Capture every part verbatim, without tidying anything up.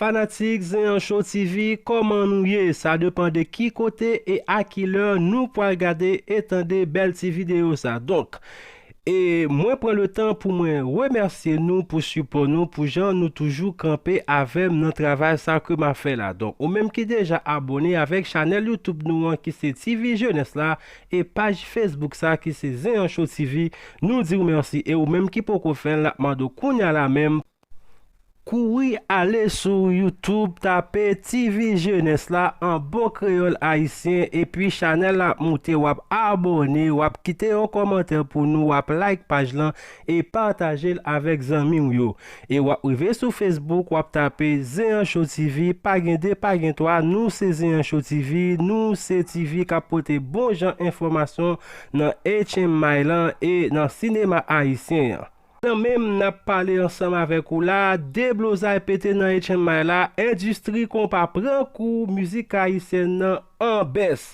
fanatik Zen an Show T V, kòman nou ye? Sa depann de ki kote e a ki lè nou pral gade e tande bèl ti videyo sa. Donk, e mwen pran le tan pou mwen remèsye nou pou sipò nou, pou jan nou toujou kanpe avè m nan travay sa ke m ap fè la. Donk, ou menm ki deja abòne avèk chanèl YouTube nou an, ki se T V Jenès la, e paj Facebook sa, ki se Zen an Show T V, nou di w mèsi. E ou menm ki poko fè l, n ap mande w kounye a la menm, kouri ale sou YouTube, tape T V Jenès la an bon kreyòl ayisyen, epi chanèl la ap moute, w ap abòne, w ap kite yon kòmantè pou nou, w ap like paj lan e pataje l avèk zanmi w yo. E w ap rive sou Facebook, w ap tape Zen an Show T V, pa gen de, pa gen twa, nou se Zen an Show T V, nou se T V k ap pote bon jan enfòmasyon nan H M I lan e nan sinema ayisyen an. Nan menm n ap pale ansanm avèk ou la, deblozay pete nan H M I la, endistri konpa pran kou, mizik ayisyèn nan an bès.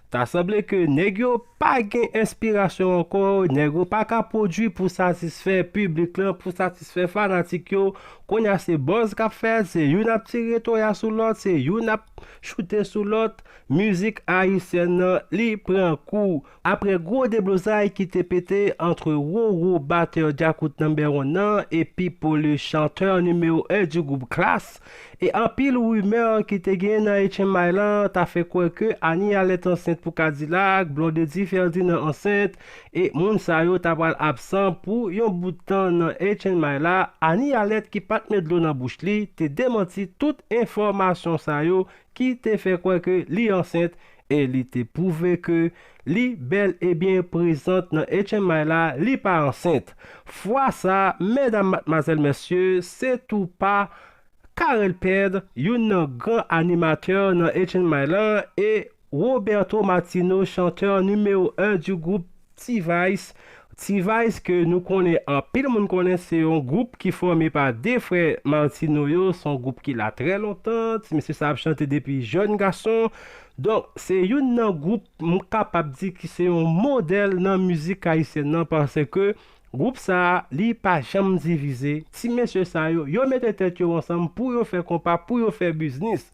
Ta sanble ke nèg yo pa gen enspirasyon ankò, nèg yo pa ka pwodui pou satisfè piblik lan, pou satisfè fanatik yo. Kounye a se buzz k ap fèt, se youn ap tire toya sou lòt, se youn ap choute sou lòt. Mizik ayisyèn nan, li pran kou. Apre gwo deblozay ki te pete ant Roro, batè Djakout Number One nan, epi Paul, chantè nimewo en di gwoup Klass, e anpil rimè ki te genyen nan H M I lan ta fè kwè ke Annie Alerte ansent pou Kadilak, Blondedy Ferdinand ansent, e moun sa yo ta pral absan pou yon bout tan nan H M I la. Annie Alerte, ki pa t met dlo nan bouch li, te demanti tout enfòmasyon sa yo ki te fè kwè ke li ansent, e li te pwouve ke li bèl e byen prezant nan H M I la, li pa ansent. Fwa sa, medam, madmwazèl, mesye, se tou pa Carel Pèd, youn nan gran animatè nan H M I lan, e Roberto Martino, chantè nimewo en di gwoup T-Vice. T-Vice ke nou konnen, anpil moun konnen, se yon gwoup ki fòme pa de frè Martino yo, se yon gwoup ki la trè lontan, ti mesye sa ap chante depi jèn gason. Donk, se youn nan gwoup m kapab di ki se yon modèl nan mizik ayisyèn nan, paske gwoup sa a, li pa janm divize. Ti mesye sa yo, yo mete tèt yo ansanm pou yo fè konpa, pou yo fè biznis.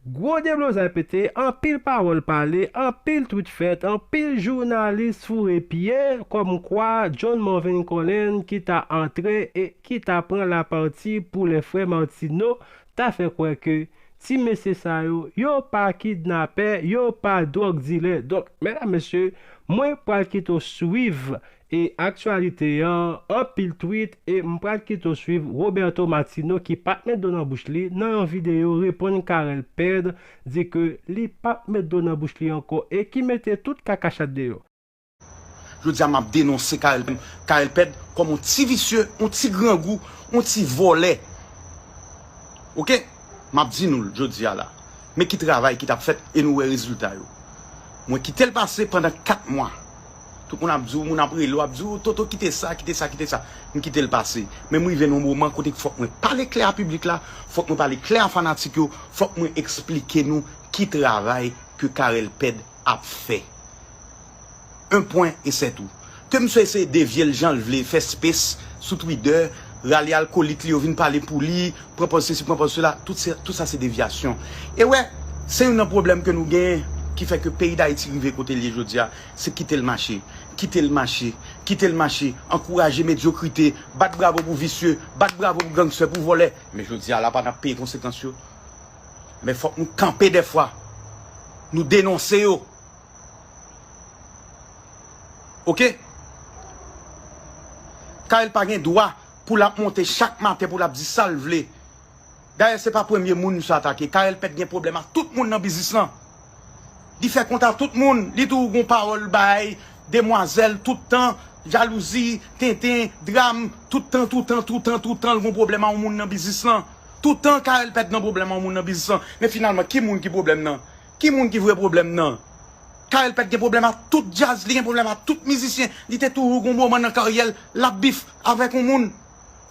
Gwo deblozay pete, anpil pawòl pale, anpil twit fèt, anpil jounalis foure pye, kòmkwa John Morvan Colin ki ta antre e ki ta pran lapati pou lè frè Martino ta fè kwè ke ti mesye sa yo, yo pa kidnapè, yo pa dwòg dilè. Donk, medam, mesye, mwen pral kite w swiv e aktyalite an, anpil twit, e m pral kite w swiv Roberto Martino ki pa t met dlo nan bouch li nan yon videyo reponn Carel Pèd, di ke li p ap met dlo nan bouch li ankò e ki mete tout kakachat deyò. Jodi a, m ap denonse Carel, Carel Pèd kòm yon ti visye, yon ti grangou, yon ti vòlè. Oke? M ap di nou l jodi a la. Men ki travay ki t ap fèt e nou wè rezilta yo. Mwen kite l pase pandan kat mwa. Tout moun ap di w, moun ap rele w, ap di w, "Toto, kite sa, kite sa, kite sa." M kite l pase. Men m rive nan yon moman kote k fòk mwen pale klè a piblik la, fòk mwen pale klè a fanatik yo, fòk mwen eksplike nou ki travay ke Carel Pèd ap fè. Un point et c'est tout. Ke misye eseye devye l jan l vle, fè space sou Twitter, rale alkolik li yo vin pale pou li, pran pòz sesi, pran pòz sela, tout se, tout sa se devyasyon. E wè, se youn nan pwoblèm ke nou genyen ki fè ke peyi Dayiti rive kote l ye jodi a, se kite l mache, kite l mache, kite l mache, ankouraje medyokrite, bat bravo pou visye, bat bravo pou gangstè, pou vòlè. Men jodi a la pa n ap peye konsekans yo. Men fòk nou kanpe dèfwa. Nou denonse yo. Oke? Carel pa gen dwa pou l ap monte chak maten pou l ap di sa l vle. Dayè, se pa premye moun misye atake. Carel Pèd gen pwoblèm ak tout moun nan biznis lan. Li fè kont a tout moun. Li toujou gon pawòl bay demwazèl tout tan, jalouzi, tenten, dram, tout tan, tout tan, tout tan, tout tan, l gon pwoblèm a yon moun nan biznis lan. Tout tan, Carel Pèd nan pwoblèm a yon moun nan biznis lan. Men finalman, ki moun ki pwoblèm nan? Ki moun ki vre pwoblèm nan? Carel Pèd gen pwoblèm ak tout djaz, li gen pwoblèm ak tout mizisyen. Li te toujou gon moman nan karyè l, l ap bif avèk yon moun.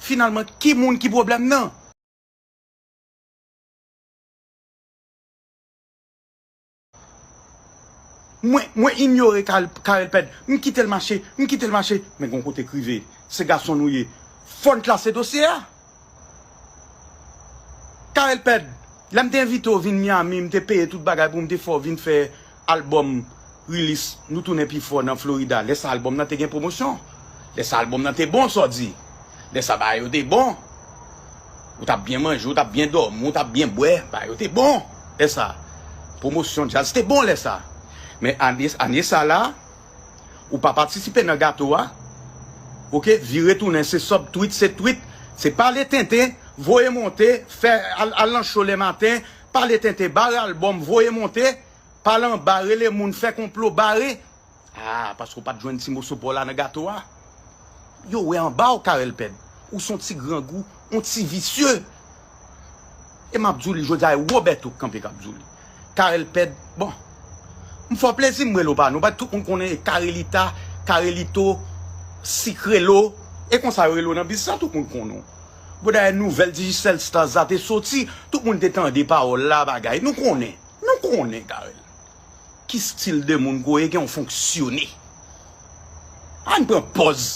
Finalman, ki moun ki pwoblèm nan? Mwen, mwen inyore Carel, Carel Pèd. M kite l mache, m kite l mache. Men gon kote k rive. Se gason nou ye. Fò n klase dosye a. Carel Pèd, lè m te envite w vin Miami, m te peye tout bagay pou m te fè w vin fè albòm release, nou tounen pi fò nan Florida. Lè sa albòm nan te gen pwomosyon. Lè sa albòm nan te bon, sa w di. Lè sa bagay yo te bon. Ou t ap byen manje, ou t ap byen dòmi, ou t ap byen bwè. Bagay yo te bon. Lè sa. Pwomosyon djaz te bon lè sa. Men ane, ane sa la, ou pa patisipe nan gato a. Oke, vire tounen, se sub tweet, se tweet, se pale tenten, voye monte, fè al, al nan cho lè maten, pale tenten, bare albòm, voye monte, pale anba, rele moun, fè konplo, bare. Ah, paske w pa t jwenn ti moso pa w la nan gato a. Yo wè anba w, Carel Pèd. Ou se yon ti grangou, yon ti visye. E m ap di w li jodi a, e Roberto k kanpe k ap di w li. Carel Pèd, bon. M fè w plezi, m rele w pa non. Paske tout moun konnen e Carelita, Carelito, Sikrelo. E konsa yo rele w nan biznis la, tout moun konnen w. Bon, dayè, nouvèl Digicel Stars la te soti, tout moun te tande pawòl la, bagay. Nou konnen, nou konnen, Carel. Ki stil de moun ke w ye, ke w fonksyone? Ann pran pòz.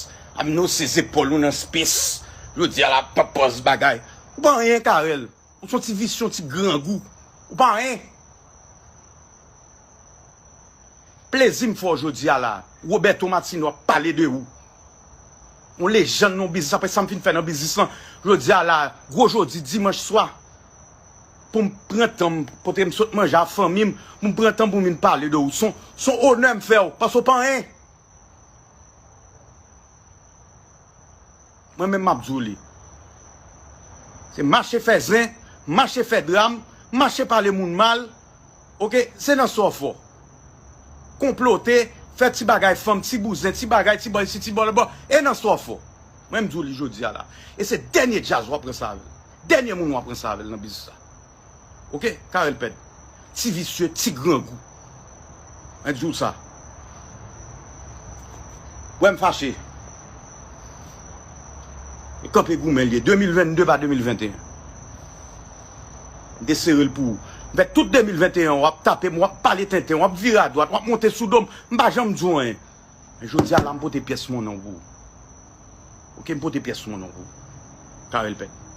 Ann wose zepòl ou nan space. Jodi a la, pran pòz bagay. Ou pa anyen, Carel. Ou se yon ti visye, yon ti grangou. Ou pa anyen. Plezi m fè w jodi a la. Roberto Martino ap pale de ou. Yon lejann nan biznis, apre sa m fin fè nan biznis lan. Jodi a la, gwo jodi, dimanch swa, pou m pran tan m, kote m sot manje a fanmi m, pou m pran tan pou m vin pale de ou. Se yon, se yon onè m fè w, paske w pa anyen. Mwen menm m ap di w li. Se mache fè zen, mache fè dram, mache pale moun mal. Oke, se nan sa w fò. Konplote, fè ti bagay fanm, ti bouzen, ti bagay, ti bò isi, ti bò lòtbò. E nan sa w fò. Mwen m di w li jodi a la. E se dènye djaz w ap ranse avè l. Dènye moun w ap ranse avè l nan biznis la. Oke, Carel Pèd. Ti visye, ti grangou. Mwen di w sa. Wè m fache. E kanpe goumen l ye. De mil vennde pa de mil venteyen. M te sere l pou ou. M fè tout de mil venteyen, w ap tape m, w ap pale tenten, w ap vire adwat, w ap monte sou do m. M pa janm di w anyen. Men jodi a la, m pote pyès monnen w pou ou. Oke, m pote pyès monnen w pou ou. Carel Pèd.